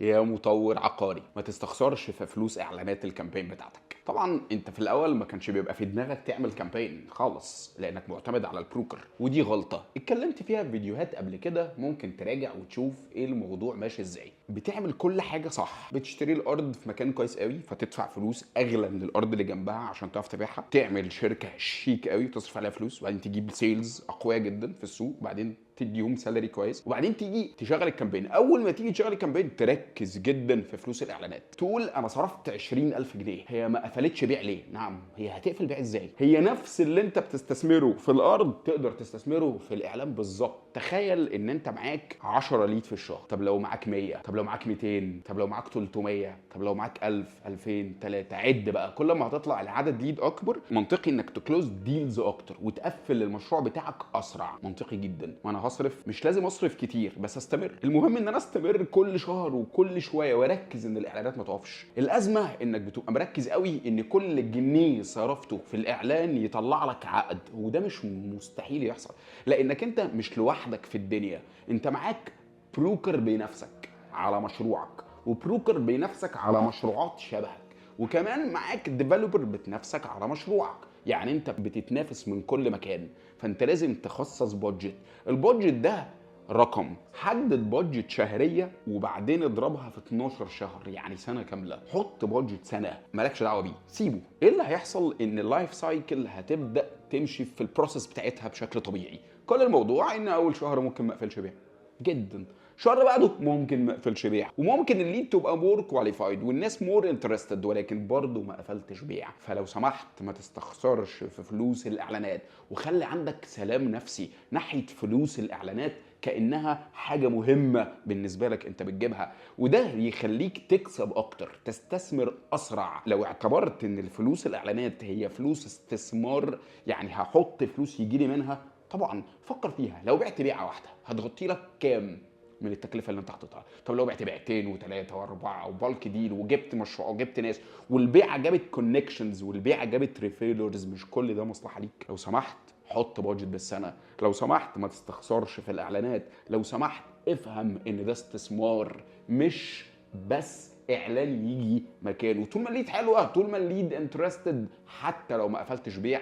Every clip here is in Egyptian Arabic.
يا مطور عقاري، ما تستخسرش في فلوس اعلانات ال campaign بتاعتك. طبعا انت في الاول ما كانش بيبقى في دماغك تعمل campaign خالص لانك معتمد على ال broker، ودي غلطه اتكلمت فيها في فيديوهات قبل كده، ممكن تراجع وتشوف ايه الموضوع ماشي ازاي. بتعمل كل حاجة صح، بتشتري الارض في مكان كويس قوي فتدفع فلوس اغلى من الارض اللي جنبها عشان تعرف تبيعها، تعمل شركة شيك قوي تصرف عليها فلوس، وبعدين تجيب sales اقوياء جدا في السوق، وبعدين تديهم salary كويس، وبعدين تيجي تشغل ال campaign. اول ما تيجي تشغل ال campaign تركز جدا في فلوس الاعلانات، تقول انا صرفت 20000 جنيه، هي ما قفلتش بيع ليه؟ نعم، هي هتقفل بيع ازاي؟ هي نفس اللي انت بتستثمره في الارض تقدر تستثمره في الاعلان بالظبط. تخيل ان انت معاك 10 lead في الشهر، طب لو معاك 100، طب لو معاك 200، طب لو معاك 300، طب لو معاك 1000، 2000، 3، عد بقى. كل ما هتطلع العدد lead اكبر، منطقي انك ت close deals اكتر وتقفل المشروع بتاعك اسرع، منطقي جدا. وانا هصرف، مش لازم اصرف كتير بس استمر، المهم ان انا استمر كل شهر وكل شوية واركز ان الاعلانات ما تقفش. الازمة انك بتبقى مركز قوي ان كل جنيه صرفته في الاعلان يطلع لك عقد، وده مش مستحيل يحصل لانك انت مش لوحدك في الدنيا، انت معاك broker بينافسك على مشروعك، و broker بينافسك على مشروعات شبهك، وكمان معاك developer بتنافسك على مشروعك. يعني انت بتتنافس من كل مكان، فانت لازم تخصص budget. ال budget ده رقم، حدد budget شهرية وبعدين اضربها في 12 شهر، يعني سنة كاملة. حط budget سنة مالكش دعوه بيه، سيبه. ايه اللي هيحصل؟ ان ال life cycle هتبدا تمشي في ال process بتاعتها بشكل طبيعي. كل الموضوع ان اول شهر ممكن ما اقفلش بيع جدا، الشهر اللي بعده ممكن ما اقفلش بيع، وممكن ال lead تبقى more qualified والناس more interested، ولكن برضه ما قفلتش بيع. فلو سمحت ما تستخسرش في فلوس الاعلانات، وخلي عندك سلام نفسي ناحية فلوس الاعلانات كانها حاجة مهمة بالنسبة لك انت بتجيبها، وده يخليك تكسب اكتر، تستثمر اسرع. لو اعتبرت ان الفلوس الاعلانات هي فلوس استثمار، يعني هحط فلوس يجي لي منها، طبعا فكر فيها. لو بعت بيعه واحدة هتغطي لك كام من التكلفة اللي انت حاططها؟ طب لو بعت بيعتين وثلاثة واربعة و bulk deal وجبت مشروع وجبت ناس، والبيعه جابت connections والبيعه جابت referrals، مش كل ده مصلحة ليك؟ لو سمحت حط budget بالسنة، لو سمحت ما تستخسرش في الاعلانات، لو سمحت افهم ان ده استثمار مش بس اعلان يجي مكانه. طول ما ال lead حلوة، طول ما ال lead interested، حتى لو ما قفلتش بيع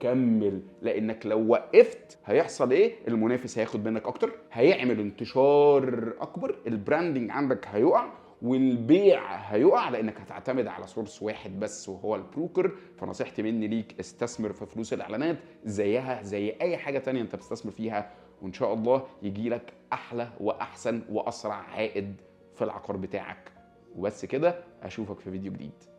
كمل، لانك لو وقفت هيحصل ايه؟ المنافس هياخد منك اكتر، هيعمل انتشار اكبر، ال branding عندك هيقع والبيع هيقع، لانك هتعتمد على source واحد بس وهو ال broker. فنصيحتي مني ليك، استثمر في فلوس الاعلانات زيها زي اي حاجة تانية انت بتستثمر فيها، وان شاء الله يجي لك احلى واحسن واسرع عائد في العقار بتاعك. وبس كده، اشوفك في فيديو جديد.